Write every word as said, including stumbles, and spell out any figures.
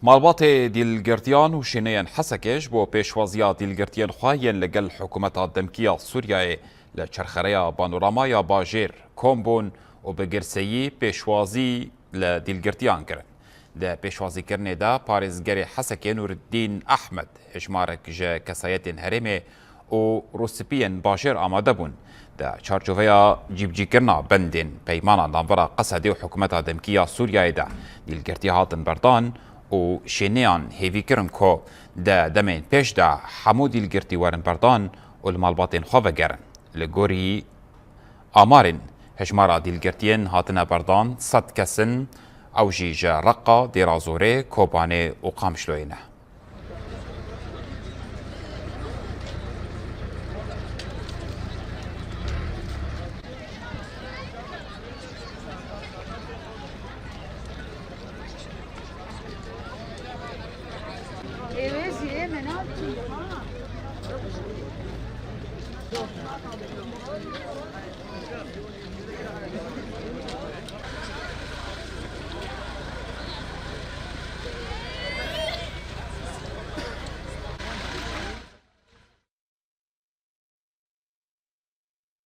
Malbatê dîlgirtiyan û şêneyên Hesekê ji bo pêşwaziya dîlgirtiyên xwe yên li gel hikûmeta demkî ya Sûriyeyê li çerxereya Panorama ya bajêr kom bûn û bi girseyî pêşwazî li dîlgirtiyan kirin. Di pêşwazîkirinê de parêzgerê Hesekê Nûreddîn Ehmed, hejmarek ji kesayetên herêmê û rûspiyên bajêr amade bûn. Di çarçoveya cîbicîkirina bendên peymana navbera Qesedê û hikûmeta demkî ya Sûriyeyê de dîlgirtî hatin berdan û şêneyan hêvî kirin ku di demên pêş de hemû dîlgirtî werin berdan û li malbatên xwe vegerin. Li gorî amarên, hejmara dîlgirtiyên hatine berdan sed kes in, ew jî ji Reqa, Dêra Zorê, Kobanê û Qamişloyê ne.